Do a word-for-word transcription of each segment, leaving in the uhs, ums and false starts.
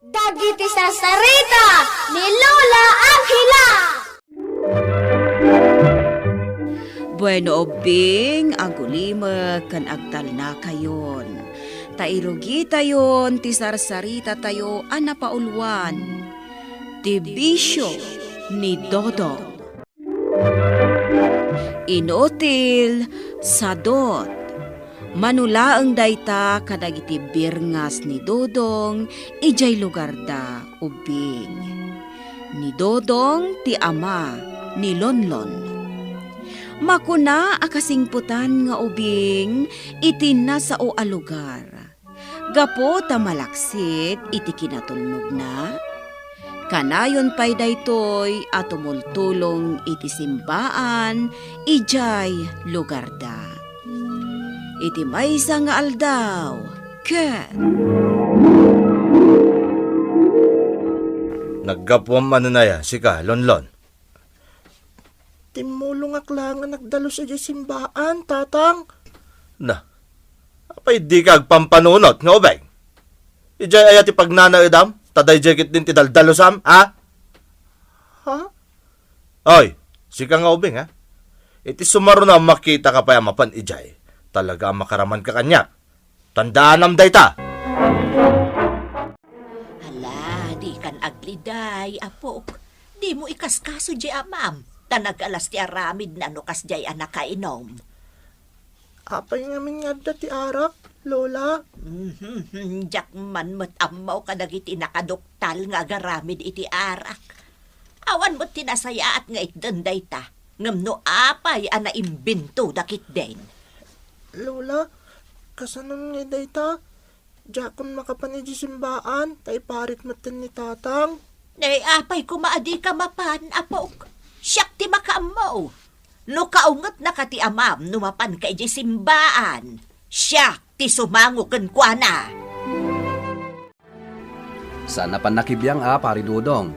Dagiti sarsarita ni Lola Angela. Bueno, ubbing, agulimek ken agtalnakayon. Ta irugitayon ti sarsaritatayo a napauluan, ti bisio ni Dodong. Inutil, sadot. Mano laeng dayta kadagiti birngas ni Dodong idiay lugarda, ubbing. Ni Dodong ti ama ni Lonlon. Makuna a kasingpetan nga ubbing iti nasao a lugar. Gapu ta malaksid iti kinatulnogna, kanayon pay daytoy a tumultulong iti simbaan idiay lugarda. Iti maysa nga aldaw, ket Naggapuam manen aya, sika, Lonlon? Timmulongak la nga nagdalus idiay simbaan, Tatang. Na, apay dika agpampanunot nga ubing? Idiay aya ti pagnanaedam? Ta daydiay ketdin ti daldalusam, a? Ha? Oy, sika nga ubing, a? Iti sumaruna, makitaka pay a mapan idiay, talaga a makaramanka kaniak. Tandaanam dayta! Ala, dikan agliday, apok. Dimo ikaskaso diay amam, ta nagalas ti aramidna no kasdiay a nakainom. Apay ngamin nga adda ti arak, Lola? Mhm, diak man met ammo kadagiti nakaduktal nga agaramid iti arak. Awan met ti nasayaat nga itden dayta, ngem no apay a naimbintoda ketdin. Lola, kasanon ngay dayta? Diakon makapan idiay simbaan, ta iparik metten ni Tatang. Nay, apay koma a dika mapan, apok? Siak ti makaammo. No kaungetnaka ti amam no mapanka idiay simbaan, siak ti sumango kenkuana. Saan a pannakibiang a, Pari Dodong.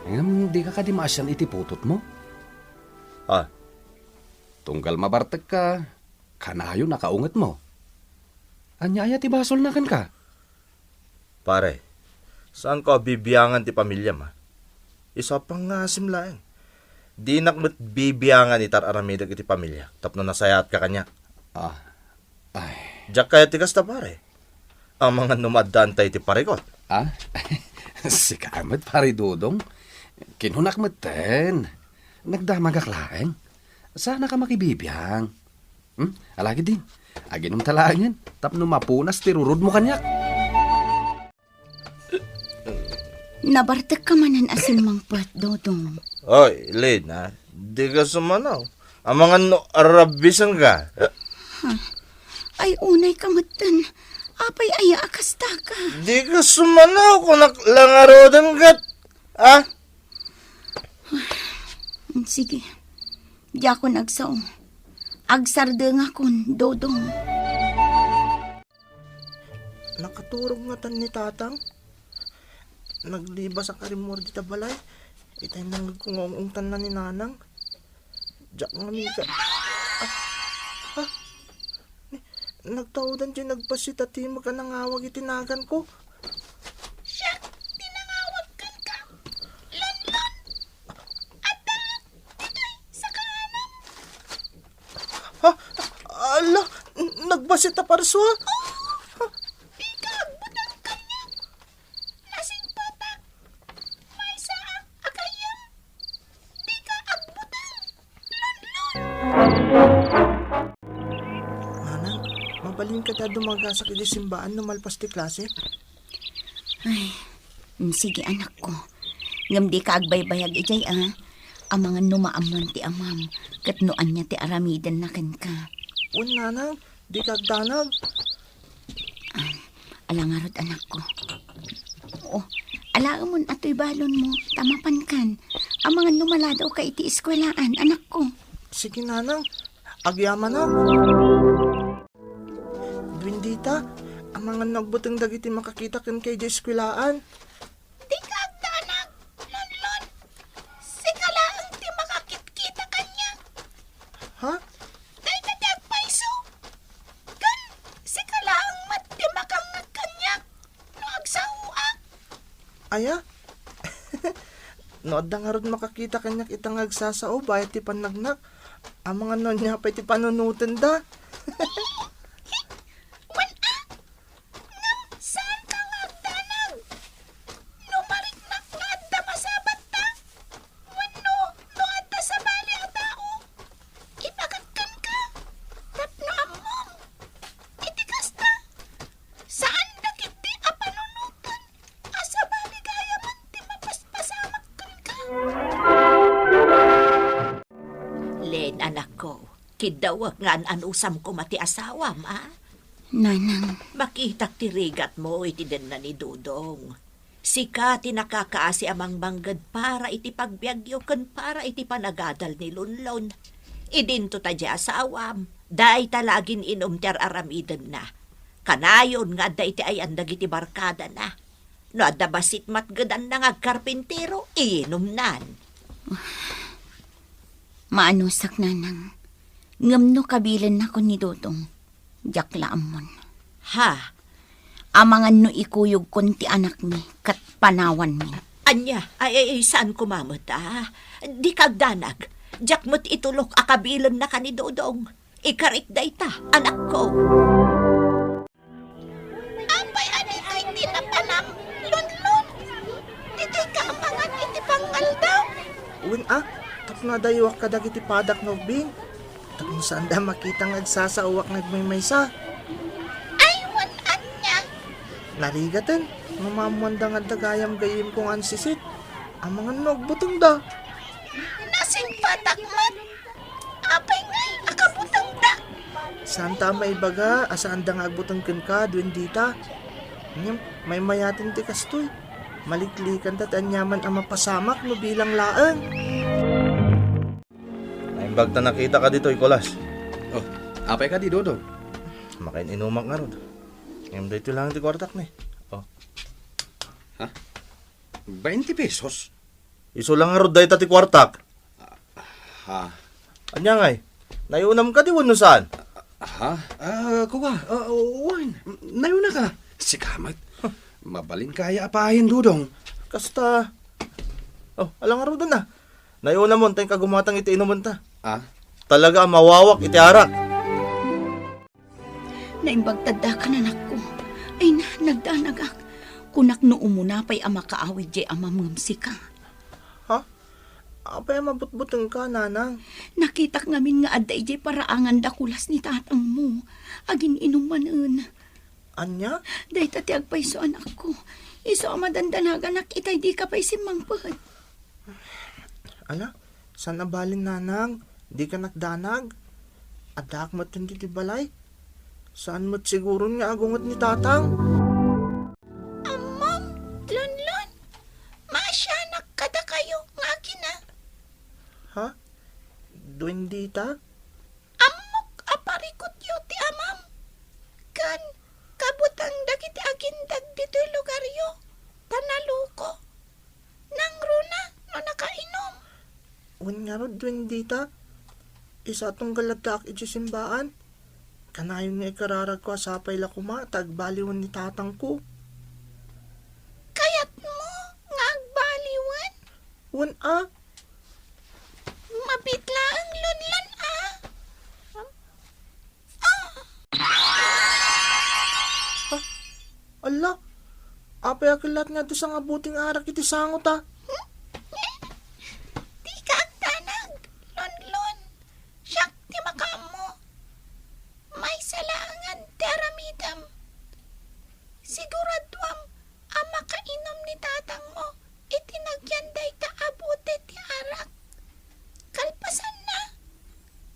Ngem dika kadi maasian iti putotmo? A? Tunggal mabartekka, kanayon a kaungetmo. Ania aya ti basolna kenka? Pare, saanko a bibiangan ti pamiliam, a? Isu a pangngasim laeng. Dinak met bibiangan iti ar-aramidek iti pamiliak tapno nasayaatka kaniak. A, ay. Diak kayat ti kasta, pare. Amangan no maaddaan tayo iti parikot. A? Sika met, Pare Dodong. Kinunak metten. Nagdamagak laeng. Saannak a makibibiang. Hmm? Alagidin, aginomta laengen tapno mapunas ti rurudmo kaniak. Nabartekka manen a simmangpet, Dodong. Oy, Lin, a? Dika sumanaw. Amangan no arabisenka. Ha? Ay, unayka metten. Apay aya a kastaka? Dika sumanaw, kunak la ngaruden ket, a? Sige. Diakon agsao. Agsardengakon, Dodong. Nakaturog ngatan ni Tatang. Naglibasak a rimmuar dita balay. Itay nangngegko nga ung-ungtanna ni Nanang. Diak ngamin ka-, a, a, ni, nagtaudan diay nagbassit a timek a nangawag iti naganko. Siak ti nangawag kenka, Lonlon. Adda ditoy sa kaanam. Ha? Ala, nagbassit a parsua? Oo. Dika agbutang kaniak. Nasingpetak. Maysa a gayyem. Dika agbutang, Lonlon. Nanang, mabalinka ta dumagasak idiay simbaan no malpas ti klase? Ay, mm, sige, anakko. Ngem dika agbaybayag idiay, a. Amangan no maammuan ti amam, ket no ania ti aramidenna kenka. Wen, Nanang, dika agdanag. Ah, ala ngarud, anakko. O, alaemon a toy balonmo, ta mapankan. Amangan no maladawka iti eskuelaan, anakko. Sige, Nanang. Agyamanak. Duindita, amangan no agbuteng dagiti makakita kenka idiay eskuelaan. Dika agdanag, Lonlon. Sika laeng ti makakitkita kaniak. Ha? Dayta ti agpayso. Ken sika laeng met ti makangngeg kaniak no agsaoak. Aya? No adda ngarud makakita kaniak ita nga agsasao bayat ti pannagnak, amangan no ania pay ti panunotenda. Wen a, ngem saanka nga agdanag. No mariknak nga adda masabatta, wenno no adda sabali a tao, ibagat kenka tapno ammom. Iti kasta, saan dagiti a panunoten a sabali gayamen ti mapaspasamak kenka. Len, anakko, kiddawek nga an-anusam koma ti asawam, a? Nanang. Makitak ti rigatmo iti denna ni Dodong. Sika ti nakakaasi a mangmangged para iti pagbiagyo ken para iti panagadal ni Lonlon. Idinto ta di asawam, dayta la agin-inum ti ar-aramidenna. Kanayon nga adda iti ayan dagiti barkadana. No adda bassit matgedanna nga agkarpintero, iinumnan. Maanusak, nanang. Ngem no kabilennakon ni Dodong, diak la ammon. Ha? Amangan no ikuyogkon ti anakmi ket panawanmi. Ania? Ay, ay, ay, saan koma met, a? Dika agdanag. Diak met itulok a kabilennaka ni Dodong. Ikarik dayta, anakko. Apay a ditoy ti napanam, Lonlon? Ditoyka amangan iti pangngaldaw? Wen a, tapno adayuak kadagiti padak nga ubbing. Tapno saanda makita nga agsasaoak nga agmaymaysa. Ay, wen ania? Narigaten, no maammoanda nga adda gayam gayyemko nga ansisit. Amangan no agbutengda. Nasingpatak met. Apay ngay a kabutengda? Saanta a maibaga a saanda nga agbuteng kenka, Duendita. Ngem, maymayaten ti kastoy. Maliklikanta ti aniaman a mapasamak no bilang laeng. Naimbag ta nakitaka ditoy, Kulas. Oh, apay kadi, Dodong? Makain-inumak ngarud. Ngem daytoy laeng ti kuartak ni. Oh. Ha? Bainte pesos? Isu la ngarud dayta ti kuartak. Ha? Ania ngay? Nayunam kadi wenno saan? Ha? Ah, kuwa, ah, wen, nayuna ka. Sika met. Mabalin kaya a payen, Dodong. Kasta. Oh, ala ngaruden a. Nayunamon ta inka gumatang iti inumenta. Ah? Talaga a mawawak iti arak. Naimbag ta addaka, anakko. Ay na, nagdanagak. Kunak no umuna pay a makaawid diay amam ngem sika. Ha? Apay a mabutbutengka, nanang? Nakitak ngamin nga adda idiay paraangan da Kulas ni tatangmo. Agin-inum manen. Ania? Dayta ti agpayso, anakko. Isu a madandanaganak itay dika pay simmangpet. Ala, saan a balin, nanang? Dika nagdanag? Addaak met iti balay. Saan met siguron nga agunget ni tatang? Ammom, Lonlon, maasianak kadakayo nga agina. Ha? Duendita? Ammok a parikutyo ti amam, ken kabuteng dagiti agindeg ditoy lugaryo, ta naluko. Nangruna no nakainum. Wen ngarud, Duendita, isu a tunggal addaak idiay simbaan. Kanayon nga ikararagko a sapay la koma ta agbaliwen ni tatangko. Kayatmo nga agbaliwen? Wen a. Mabit laeng, Lonlon, a. Ah! Ala, apay a kellat nga adda sangabuting arak iti sango ta? Dika agdanag, Lonlon. Siak ti makaammo. Maysa laengen ti aramidem. Siguraduam a makainum ni tatangmo iti nagyan dayta a bote ti arak. Kalpasanna,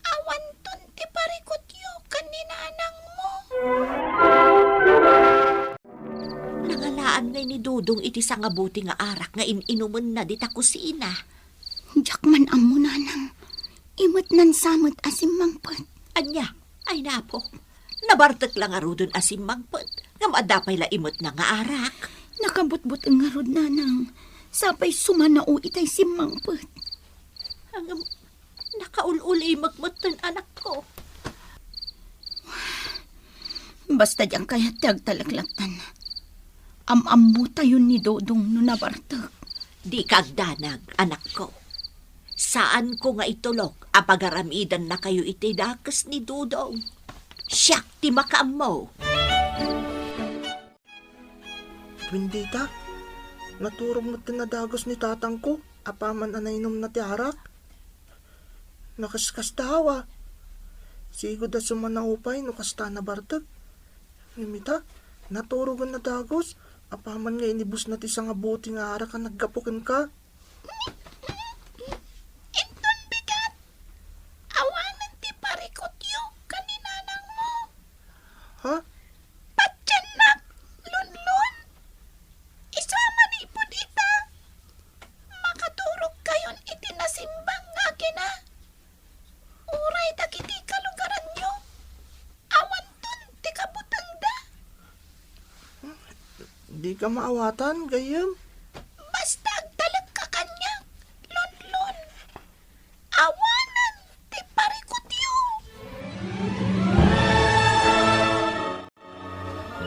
awanton ti parikutyo ken ni nanangmo. Nangalaan ngay ni Dodong iti sangabuti nga arak nga in-inumenna dita kusina. Diak man ammo, nanang. Imetnan sa met a simmangpet. Ania? Ay, napo. Nabartek la ngaruden a simmangpet, ngem adda pay la imetna nga arak. Nakabutbuteng ngarud, nanang. Sapay sumanao itay simmangpet. Ngem, nakaul-ulimek metten, anakko. Basta diak kayat ti agtaleklattan. Am-ammotayon ni Dodong no nabartek. Dika agdanag, anakko. Saanko nga itulok a pagaramidannakayo iti dakes ni Dodong. Siak ti makaammo. Bendita, naturog met ti nadagus ni tatangko apaman a nainumna ti arak. Nakaskasdaaw a. Sigud a sumanaw pay no kasta nabartek. Ngem ita, naturogen nadagus apaman nga inibusna ti sangabuti nga arak a naggapu kenka. Inton bigat, awanen ti parikutyo ken ni nanangmo. Ha? Patiennak, Lunlun. Isu a manipud ita, makaturogkayon iti nasimbang nga agina. Uray dagiti kalugaranyo, awanton ti kabutengda. Dika maawatan, gayyem. Basta agtalekka kaniak, Lunlun. Awanen ti parikutyo.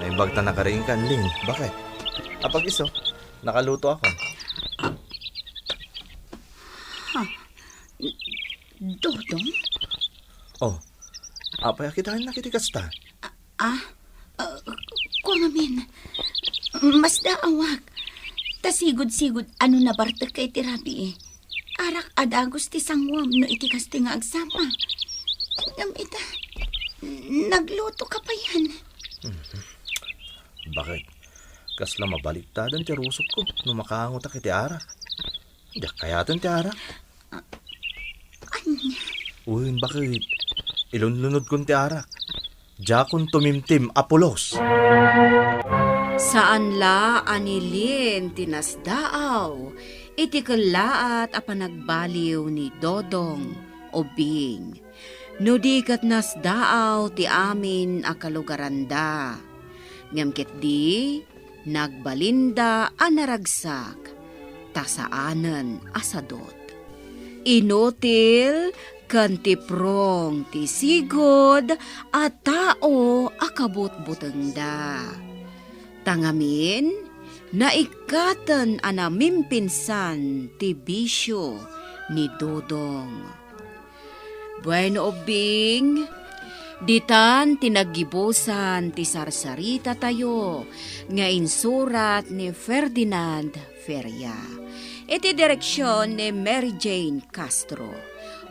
Naimbag ta nakariingkan, Lin. Bakit? Apag-iso, nakaluto ako. Ha? Dodong? Oh, apay a kitaennak iti kasta? Ah, ah, kua ngamin. Masdaawak. Ta sigud-sigud a no nabartekka iti rabii, arak a dagus ti sanguam no iti kasta nga agsama. Ngem ita, naglutoka payen. Mhm. Bakit? Kasla mabaliktadan ti rusokko no makaangotak iti arak. Diak kayaten ti arak. Ah, ania? Wen, bakit? Ilunlunodkon ti arak. Diakon tumimtim a pulos. Saan la a ni Lin ti nasdaaw iti kellaat a panagbaliw ni Dodong Ubing. No di ket nasdaaw ti amin a kalugaranda. Ngem ketdi, nagbalinda a naragsak, ta saanen a sadot. Inutil ken tiprong ti sigud a tao a kabutbutengda. Ta ngamin, naikkaten a namimpinsan ti bisio ni Dodong. Bueno, Ubing, ditan ti naggibusan ti sarsaritatayo nga insurat ni Ferdinand Feria. Iti direksion ni Mary Jane Castro.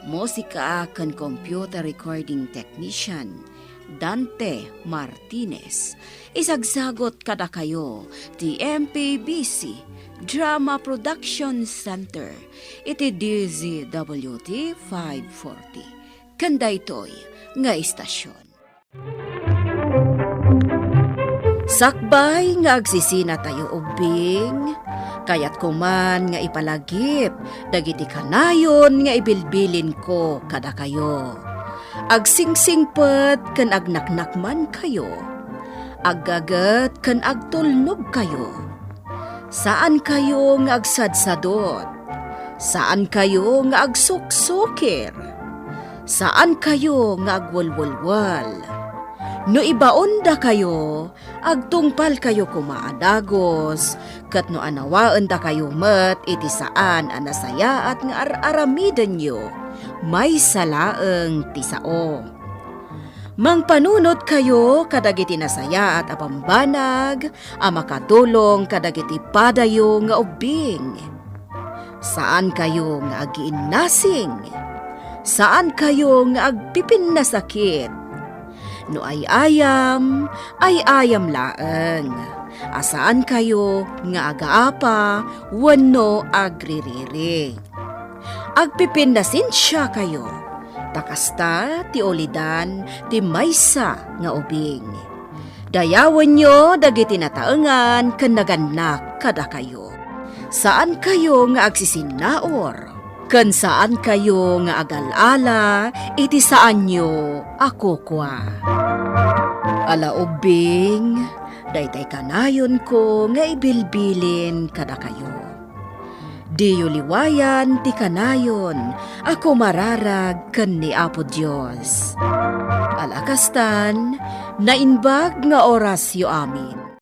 Musika ken computer recording technician, Dante Martinez. Isagsagot kadakayo ti M P B C Drama Production Center iti D Z W T five forty. Ken daytoy nga istasion. Sakbay nga agsisinatayo, Ubing, kayatko man nga ipalagip dagiti kanayon nga ibilbilinko kadakayo. Agsingsingpet ken agnaknakmankayo. Aggaget ken agtulnogkayo. Saankayo nga agsadsadot. Saankayo nga agsuksukir. Saankayo nga agwelwelwel. No ibaondakayo, agtungpalkayo koma a dagus, ket no anawaendakayo met iti saan a nasayaat nga ar-aramidenyo, maysa laeng ti sao. Mangpanunotkayo kadagiti nasayaat a bambanag a makatulong kadagiti padayo nga ubbing. Saankayo nga agiinnasing. Saankayo nga agpipinnasakit. No ay-ayam, ay-ayam laeng. A saankayo nga agaapa wenno agririri. Agpipinnasensiakayo, ta kasta ti ulidan ti maysa nga ubing. Dayawenyo dagiti nataengan ken nagannak kadakayo. Saankayo nga agsisinnaur, ken saankayo nga agal-ala iti saanyo a kukua. Ala ubbing, daytay kanayonko nga ibilbilin kadakayo. Diyo liwayan ti kanayon a kumararag ken ni Apo Dios. Ala kastan, naimbag nga orasyo amin.